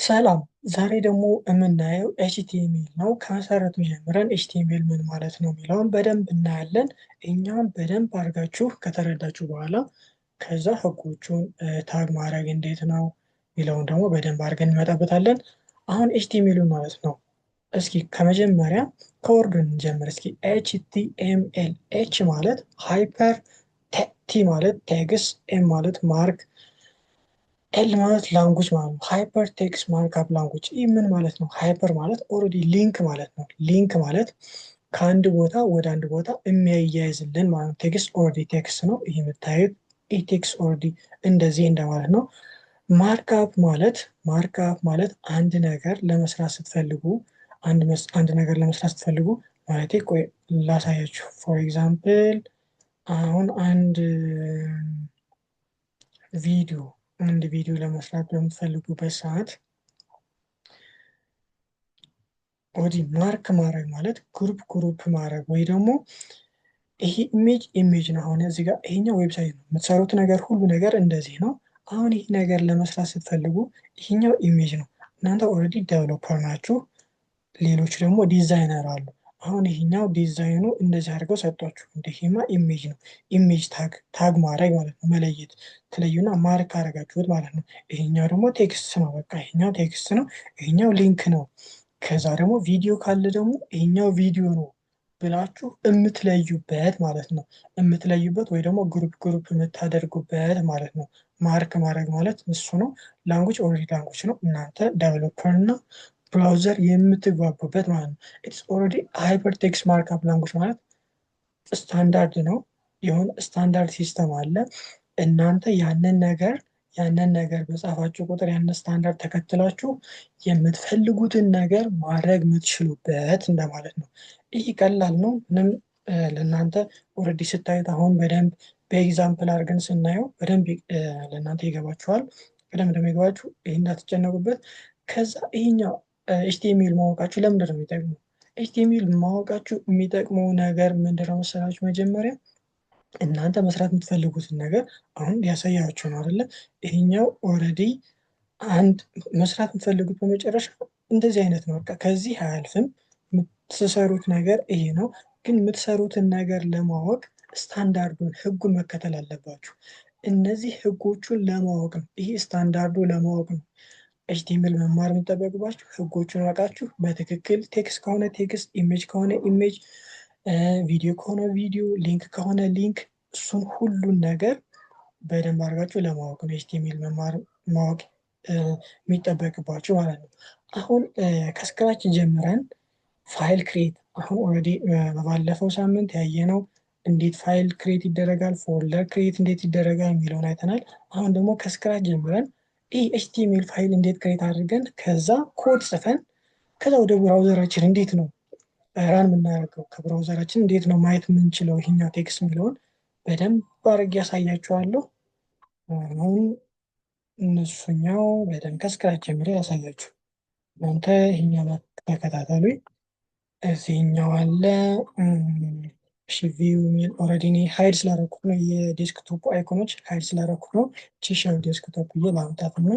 ሰላም፣ ዛሬ ደግሞ የምናየው HTML ነው። ከመሰረቱ ጀምረን HTML ምን ማለት ነው የሚለውን በደንብ እናያለን። እኛም በደንብ አድርጋችሁ ከተረዳችሁ በኋላ ከዛ ህጎቹን tag ማድረግ እንዴት ነው የሚለውን ደግሞ በደንብ አድርገን እንመጣበታለን። አሁን HTML ማለት ነው። እስኪ ከመጀመሪያ ከ word ኡ እንጀምር። እስኪ HTML፣ H ማለት hyper፣ T ማለት text፣ M ማለት mark፣ L ማለት language ማለት ነው። Hyper text markup language። ይህ ምን ማለት ነው? Hyper ማለት already link ማለት ነው። Link ማለት ከአንድ ቦታ ወደ አንድ ቦታ የሚያያይዝልን ማለት ነው። Text already text ነው። ይህ የምታዩት ይህ text already እንደዚህ እንደማለት ነው። Markup ማለት markup ማለት አንድ ነገር ለመስራት ስትፈልጉ አንድ ነገር ለመስራት ስትፈልጉ ማለት፣ ቆይ ላሳያችሁ። For example አሁን አንድ ቪዲዮ ለመስራት በምትፈልጉበት ሰዓት already mark ማድረግ ማለት group group ማድረግ ወይ ደግሞ ይሄ image image ነው። አሁን እዚህ ጋር ይሄኛው website ነው የምትሰሩት ነገር ሁሉ ነገር እንደዚህ ነው። አሁን ይህ ነገር ለመስራት ስትፈልጉ ይሄኛው image ነው። እናንተ already developer ናችሁ፣ ሌሎቹ ደግሞ ዲዛይነር አሉ። አሁን ይሄኛው ዲዛይኑ እንደዚህ አድርገው ሰጧችሁ። እንዲህማ image ነው። Image tag tag ማድረግ ማለት ነው። መለየት ትለዩና mark አደረጋችሁት ማለት ነው። ይሄኛው ደግሞ text ነው። በቃ ይሄኛው text ነው። ይሄኛው link ነው። ከዛ ደግሞ ቪዲዮ ካለ ደግሞ ይሄኛው ቪዲዮ ነው ብላችሁ የምትለዩበት ማለት ነው። የምትለዩበት ወይ ደግሞ group group የምታደርጉበት ማለት ነው። Mark ማድረግ ማለት እሱ ነው። Language already language ነው። እናንተ developer እና browser የምትግባቡበት ማለት ነው። It's already hypertext markup language ማለት ስታንዳርድ ነው። የሆነ standard system አለ። እናንተ ያንን ነገር በጻፋችሁ ቁጥር ያንን ስታንዳርድ ተከትላችሁ የምትፈልጉትን ነገር ማድረግ የምትችሉበት እንደማለት ነው። ይህ ቀላል ነው። ምንም ለእናንተ already ስታዩት አሁን በደንብ በ example አድርገን ስናየው በደንብ ለእናንተ ይገባችኋል። በደንብ እንደሚገባችሁ ይህ እንዳትጨነቁበት። ከዛ ይሄኛው HTML ማወቃችሁ ለምንድን ነው የሚጠቅመው? HTML ማወቃችሁ የሚጠቅመው ነገር ምንድን ነው መሰላችሁ? መጀመሪያ እናንተ መስራት የምትፈልጉትን ነገር አሁን ሊያሳያችሁ ነው አይደለ? ይሄኛው already አንድ መስራት የምትፈልጉት በመጨረሻ እንደዚህ አይነት ነው። በቃ ከዚህ አያልፍም። የምትሰሩት ነገር ይሄ ነው። ግን የምትሰሩትን ነገር ለማወቅ ስታንዳርዱን ህጉን መከተል አለባችሁ። እነዚህ ህጎቹን ለማወቅ ነው። ይህ ስታንዳርዱ ለማወቅ ነው። HTML መማር የሚጠበቅባችሁ ህጎቹን አውቃችሁ በትክክል text ከሆነ text፣ image ከሆነ image፣ ቪዲዮ ከሆነ ቪዲዮ፣ link ከሆነ link፣ እሱን ሁሉን ነገር በደንብ አድርጋችሁ ለማወቅ ነው HTML መማር ማወቅ የሚጠበቅባችሁ ማለት ነው። አሁን ከ scratch ጀምረን file create፣ አሁን already በባለፈው ሳምንት ያየነው እንዴት file create ይደረጋል፣ folder create እንዴት ይደረጋል የሚለውን አይተናል። አሁን ደግሞ ከ scratch ጀምረን ይህ HTML file እንዴት create አድርገን ከዛ ኮድ ጽፈን ከዛ ወደ browser ኣችን እንዴት ነው run የምናደርገው፣ ከ browser ኣችን እንዴት ነው ማየት የምንችለው ይሄኛው text የሚለውን በደንብ አድርጌ ያሳያችኋለሁ። አሁን እነሱኛው በደንብ ከ scratch ጀምሬ ያሳያችሁ። እናንተ ይሄኛው ተከታተሉኝ። እዚህኛው አለ። እሺ፣ view የሚል already እኔ hide ስላደረኩት ነው፣ የ desktop icon ኦች hide ስላደረኩት ነው። እቺ show desktop ብዬ ላምጣት እና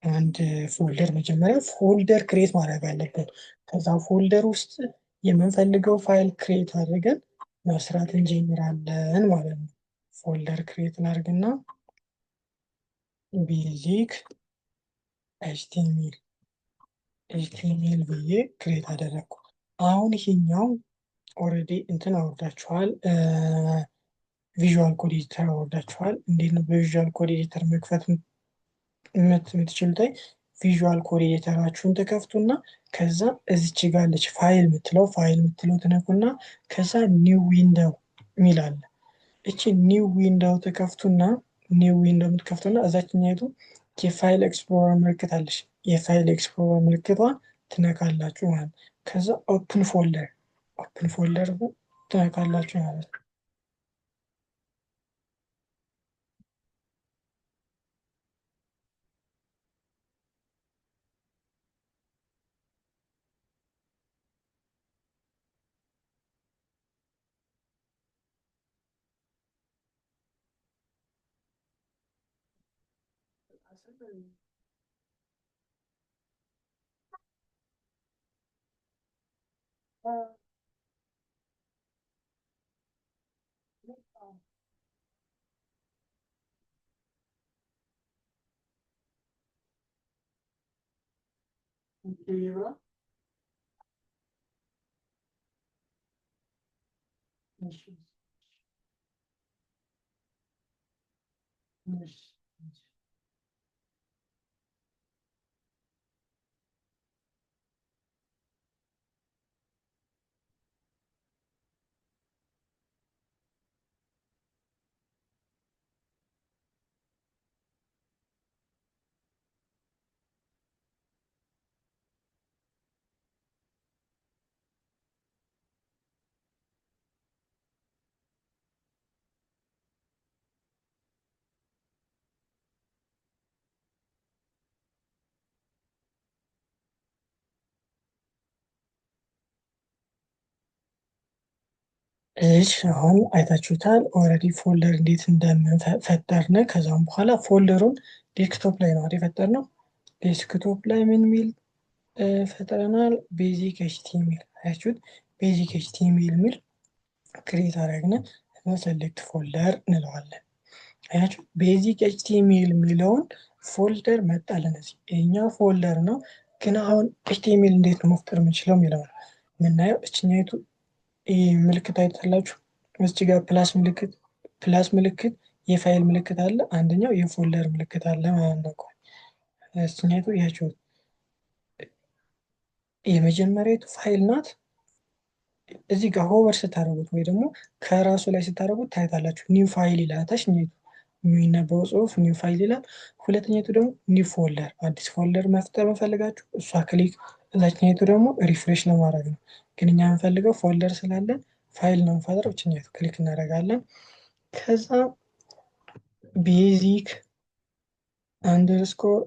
አንድ folder፣ መጀመሪያ folder create ማድረግ አለብን። ከዛ folder ውስጥ የምንፈልገው file create አድርገን መስራት እንጀምራለን ማለት ነው። Folder create እናድርግና basic HTML ብዬ create አደረግኩ። አሁን ይሄኛው already እንትን አወርዳችኋል፣ Visual Code Editor አወርዳችኋል። እንዴት ነው በ Visual Code Editor መክፈት የምትችሉት? Visual Code Editor ኣችሁን ተከፍቱና ከዛ እዚች ጋር አለች ፋይል የምትለው ትነኩና ከዛ new window የሚል አለ። እቺ new window ተከፍቱና new window የምትከፍቱና እዛችኛይቱ የ file explorer ምልክት አለች። የ file explorer ምልክቷን ትነካላችሁ ማለት ነው። ከዛ open folder ትነካላችሁ ማለት ነው። እሺ አሁን አይታችሁታል already folder እንዴት እንደምንፈጠርን። ከዛም በኋላ folder ኡን desktop ላይ ነው የፈጠርነው። desktop ላይ ምን ሚል ፈጥረናል? Basic HTML አያችሁት? Basic HTML ሚል create አደረግን። Select folder እንለዋለን። አያችሁ basic HTML የሚለውን folder መጣልን። እዚህ ይሄኛው folder ነው፣ ግን አሁን HTML እንዴት ነው መፍጠር የምንችለው የሚለው ነው የምናየው። እችኛይቱ ይህ ምልክት አይታላችሁ። እዚህ ጋር plus ምልክት plus ምልክት የፋይል ምልክት አለ፣ አንደኛው የ folder ምልክት አለ ማለት ነው። እችኛይቱ ያችሁት የመጀመሪያይቱ ፋይል ናት። እዚህ ጋር hover ስታደርጉት ወይ ደግሞ ከራሱ ላይ ስታደርጉት ታይታላችሁ። New file ይላል። ታችኛይቱ የሚነበበው ጽሁፍ new file ይላል። ሁለተኛይቱ ደግሞ new folder፣ አዲስ folder መፍጠር መፈልጋችሁ እሷ click፣ እዛችኛይቱ ደግሞ refresh ለማድረግ ነው። ግን እኛ የምንፈልገው folder ስላለን ፋይል ነው የምንፈጥረው። እችኛይቱ click እናደርጋለን። ከዛ basic underscore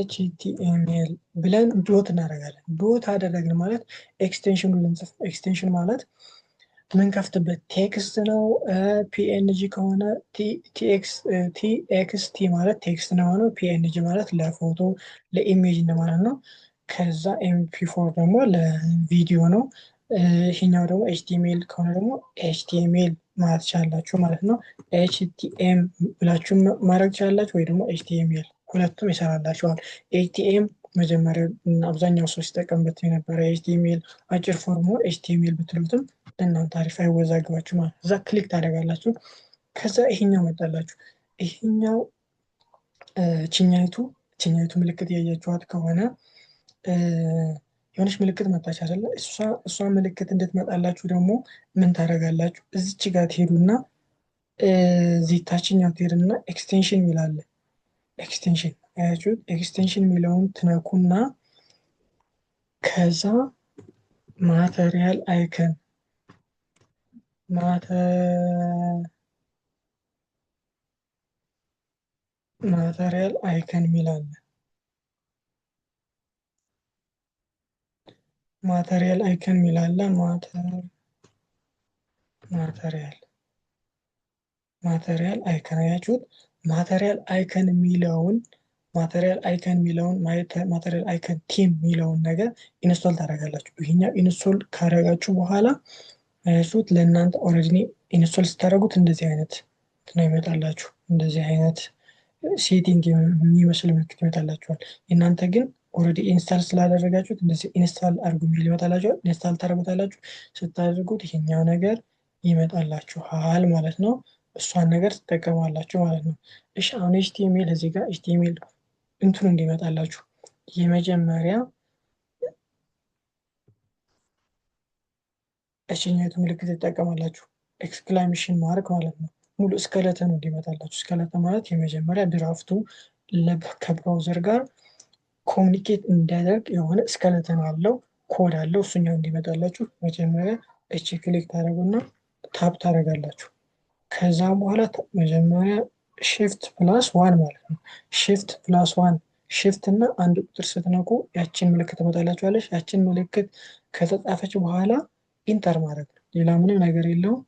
HTML ብለን dot እናደርጋለን። Dot አደረግን ማለት extension ኑን ልንጽፍ። Extension ማለት ምንከፍትበት text ነው። PNG ከሆነ TXT ማለት text ነው የሆነው። PNG ማለት ለፎቶ ለ image እንደማለት ነው። ከዛ MP4 ደግሞ ለቪዲዮ ነው። ይሄኛው ደግሞ HTML ከሆነ ደግሞ HTML ማለት ትችላላችሁ ማለት ነው። HTM ብላችሁ ማድረግ ትችላላችሁ ወይ ደግሞ HTML ሁለቱም ይሰራላችኋል። HTM መጀመሪያ አብዛኛው ሰው ሲጠቀምበት የነበረ HTML አጭር form ኡ HTML ብትሉትም ለእናንተ አሪፍ አይወዛግባችሁ ማለት ነው። እዛ click ታደርጋላችሁ። ከዛ ይሄኛው መጣላችሁ። ይሄኛው ችኛይቱ ችኛይቱ ምልክት ያያችኋት ከሆነ የሆነች ምልክት መጣች አይደለ? እሷ ምልክት እንድትመጣላችሁ ደግሞ ምን ታደርጋላችሁ? እዚች ጋር ትሄዱና እዚህ ታችኛው ትሄድና extension ይላል። Extension አያችሁት? Extension የሚለውን ትነኩና ከዛ material icon Material icon የሚላለ material icon የሚላለ material material icon አያችሁት? Material icon የሚለውን material icon የሚለውን material icon theme የሚለውን ነገር install ታደርጋላችሁ። ይሄኛው install ካደረጋችሁ በኋላ አያችሁት? ለእናንተ already install ስታደርጉት እንደዚህ አይነት ነው ይመጣላችሁ። እንደዚህ አይነት setting የሚመስል ምልክት ይመጣላችኋል። እናንተ ግን already install ስላደረጋችሁት እንደዚህ install አድርጉ የሚል ይመጣላችኋል። Install ታደርጉታላችሁ። ስታደርጉት ይሄኛው ነገር ይመጣላችኋል ማለት ነው። እሷን ነገር ትጠቀማላችሁ ማለት ነው። እሺ አሁን HTML እዚህ ጋር HTML እንትኑ እንዲመጣላችሁ የመጀመሪያ እችኛቱ ምልክት ትጠቀማላችሁ። Exclamation mark ማለት ነው። ሙሉ skeleton ኑ እንዲመጣላችሁ። Skeleton ማለት የመጀመሪያ draft ኡ ከ browser ጋር communicate እንዲያደርግ የሆነ skeleton አለው፣ ኮድ አለው። እሱኛው እንዲመጣላችሁ መጀመሪያ እቺ click ታደርጉና tab ታደርጋላችሁ። ከዛ በኋላ መጀመሪያ shift plus one ማለት ነው። Shift plus one shift እና አንድ ቁጥር ስትነኩ ያችን ምልክት ትመጣላችኋለች። ያችን ምልክት ከተጻፈች በኋላ enter ማድረግ ነው። ሌላ ምንም ነገር የለውም።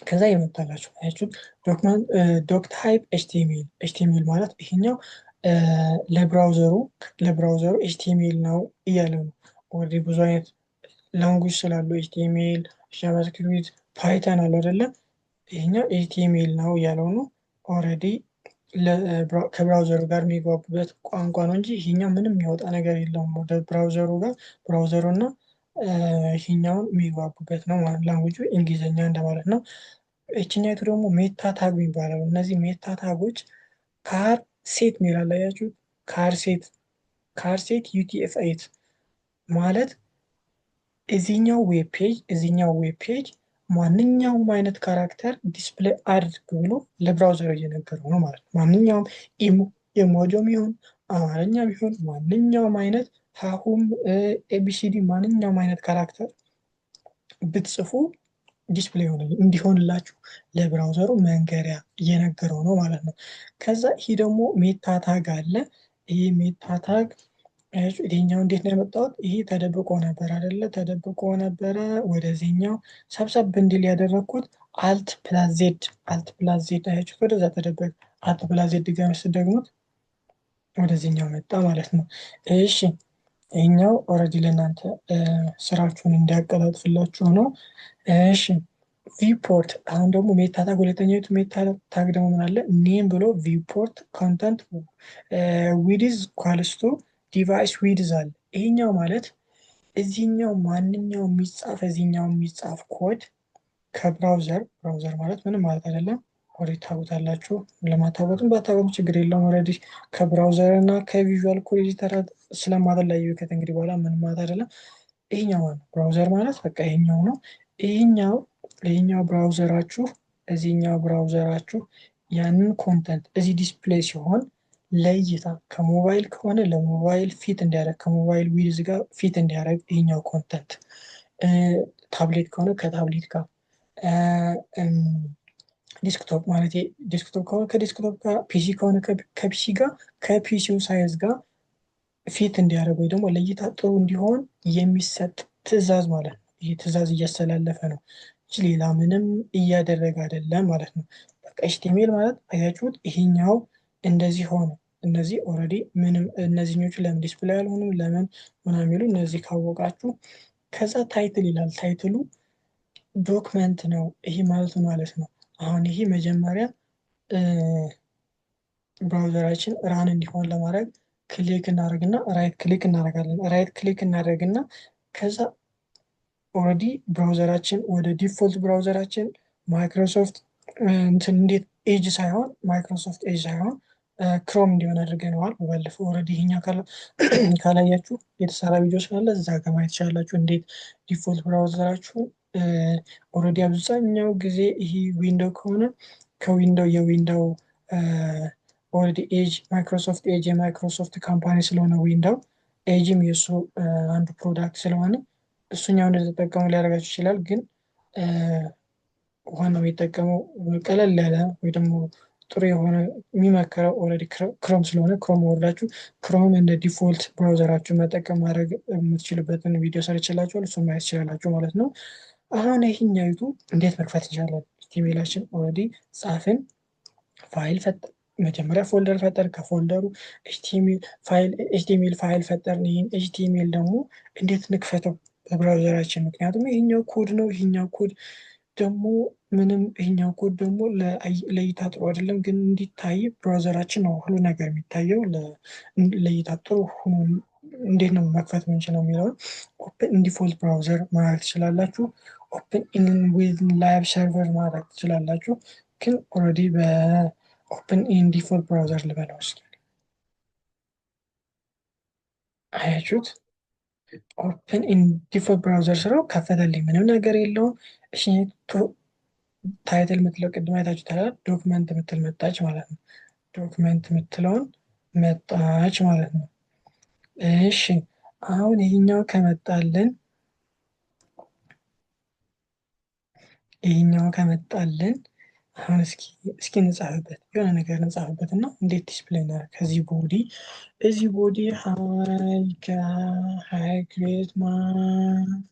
ከዛ ይመጣላችሁ አያችሁት። Document doc type HTML HTML ማለት ይሄኛው ለ browser ኡ HTML ነው እያለ ነው። Already ብዙ አይነት language ስላሉ HTML፣ JavaScript፣ Python አለ አይደለ? ይሄኛው HTML ነው እያለው ነው። Already ከ browser ኡ ጋር የሚግባቡበት ቋንቋ ነው እንጂ ይሄኛው ምንም የሚያወጣ ነገር የለውም። ወደ browser ኡ ጋር browser ኡ እና ይሄኛውን የሚግባቡበት ነው ማለት language ኡ እንግሊዝኛ እንደማለት ነው። ይችኛይቱ ደግሞ meta tag ይባላል። እነዚህ meta tag ኦች charset የሚል አያችሁ? Charset charset UTF-8 ማለት እዚህኛው web page ማንኛውም አይነት character display አድርግ ብሎ ለ browser እየነገረው ነው ማለት ነው። ማንኛውም emoji ም ይሁን አማርኛ ቢሆን ማንኛውም አይነት ሀሁም ABCD ማንኛውም አይነት character ብትጽፉ display ሆነ እንዲሆንላችሁ ለ browser ኡ መንገሪያ እየነገረው ነው ማለት ነው። ከዛ ይሄ ደግሞ meta tag አለ። ይሄ meta tag ይሄኛው እንዴት ነው ያመጣሁት? ይሄ ተደብቆ ነበር አይደለ? ተደብቆ ነበረ። ወደዚህኛው ሰብሰብ እንዲል ያደረግኩት Alt plus Z፣ Alt plus Z አያችሁት? ወደዛ ተደበቀ። Alt plus Z ድጋሚ ስደግሙት ወደዚህኛው መጣ ማለት ነው። እሺ፣ ይሄኛው already ለእናንተ ስራችሁን እንዲያቀላጥፍላችሁ ነው። እሺ፣ viewport አሁን ደግሞ meta tag፣ ሁለተኛው meta tag ደግሞ ምን አለ? Name ብሎ viewport content width equals to device width አለ። ይሄኛው ማለት እዚህኛው ማንኛውም የሚጻፍ እዚህኛው የሚጻፍ code ከ browser፣ browser ማለት ምንም ማለት አይደለም። Already ታውቁታላችሁ። ለማታውቁትም ባታውቁም ችግር የለውም። Already ከ browser እና ከ visual code editor ስለማትለያዩ ከእንግዲህ በኋላ ምንም ማለት አይደለም። ይሄኛው ማለት browser ማለት በቃ ይሄኛው ነው። ይሄኛው browser ኣችሁ እዚህኛው browser ኣችሁ ያንን content እዚህ display ሲሆን ለእይታ ከሞባይል ከሆነ ለሞባይል fit እንዲያደርግ፣ ከሞባይል width ጋር fit እንዲያደርግ ይሄኛው content፣ tablet ከሆነ ከታብሌት ጋር፣ desktop ማለት desktop ከሆነ ከ desktop ጋር፣ PC ከሆነ ከ PC ጋር፣ ከ PC ው size ጋር fit እንዲያደርግ ወይ ደግሞ ለእይታ ጥሩ እንዲሆን የሚሰጥ ትዕዛዝ ማለት ነው። ይህ ትዕዛዝ እያስተላለፈ ነው እንጂ ሌላ ምንም እያደረገ አይደለም ማለት ነው። በቃ HTML ማለት አያችሁት፣ ይሄኛው እንደዚህ ሆነ። እነዚህ already ምንም እነዚህኞቹ ለምን display አልሆኑም ለምን ምናምን የሚሉ እነዚህ ካወቃችሁ፣ ከዛ title ይላል። Title ኡ document ነው። ይሄ ማለት ማለት ነው። አሁን ይሄ መጀመሪያ browser ኣችን run እንዲሆን ለማድረግ click እናደርግና right click እናደርጋለን። Right click እናደርግና ከዛ already browser ኣችን ወደ default browser ኣችን ማይክሮሶፍት እንትን እንዴት Edge ሳይሆን፣ Microsoft Edge ሳይሆን Chrome እንዲሆን አድርገነዋል። በባለፈው already ይሄኛው ካላያችሁ የተሰራ ቪዲዮ ስላለ እዛ ጋር ማየት ትችላላችሁ። እንዴት default browser ኣችሁን already አብዛኛው ጊዜ ይሄ Window ከሆነ ከ Window የ Window already Edge፣ Microsoft Edge የ Microsoft company ስለሆነ Window Edge ም የእሱ አንዱ product ስለሆነ እሱኛው እንደተጠቀሙ ሊያደርጋችሁ ይችላል። ግን ዋናው የሚጠቀመው ቀለል ያለ ወይ ደግሞ ጥሩ የሆነ የሚመከረው already Chrome ስለሆነ Chrome ወርዳችሁ Chrome እንደ default browser ኣችሁ መጠቀም ማድረግ የምትችሉበትን ቪዲዮ ሰርችላችኋል። እሱን ማየት ትችላላችሁ ማለት ነው። አሁን ይህኛይቱ እንዴት መክፈት እንችላለን? HTML ኣችን already ጻፍን፣ ፋይል መጀመሪያ folder ፈጠር፣ ከ folder ኡ HTML file ፈጠርን። ይህን HTML ደግሞ እንዴት ንክፈተው በ browser ኣችን? ምክንያቱም ይህኛው ኮድ ነው። ይህኛው ኮድ ደግሞ ምንም ይህኛው ኮድ ደግሞ ለእይታ ጥሩ አይደለም፣ ግን እንዲታይ browser ኣችን ነው ሁሉ ነገር የሚታየው። ለእይታ ጥሩ ሆኖ እንዴት ነው መክፈት የምንችለው የሚለውን open in default browser ማድረግ ትችላላችሁ። Open in with live server ማድረግ ትችላላችሁ። ግን already በ open in default browser ልበለው እስኪ። አያችሁት? Open in default browser ስለው ከፈተልኝ። ምንም ነገር የለውም። እሺ፣ title የምትለው ቅድም አይታችሁታል። Document የምትል መጣች ማለት ነው። Document የምትለውን መጣች ማለት ነው። እሺ፣ አሁን ይሄኛው ከመጣልን አሁን እስኪ እንጻፍበት፣ የሆነ ነገር እንጻፍበት እና እንዴት display እናደርግ ከዚህ body እዚህ body "Hi great man"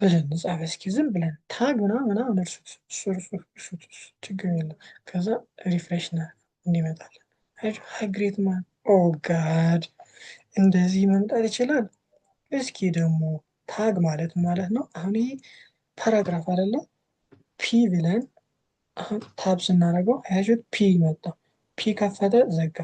ብለን እንጻፍ እስኪ ዝም ብለን tag ምናምን ምናምን እርሱት፣ እርሱት፣ እርሱት፣ ችግር የለም። ከዛ refresh እናደርግ እንዲመጣለን። Hi great man, oh God፣ እንደዚህ መምጣት ይችላል። እስኪ ደግሞ tag ማለት ማለት ነው። አሁን ይህ paragraph አይደለም። P ብለን አሁን tab ስናደርገው አያችሁት? P መጣ። P ከፈተ፣ ዘጋ።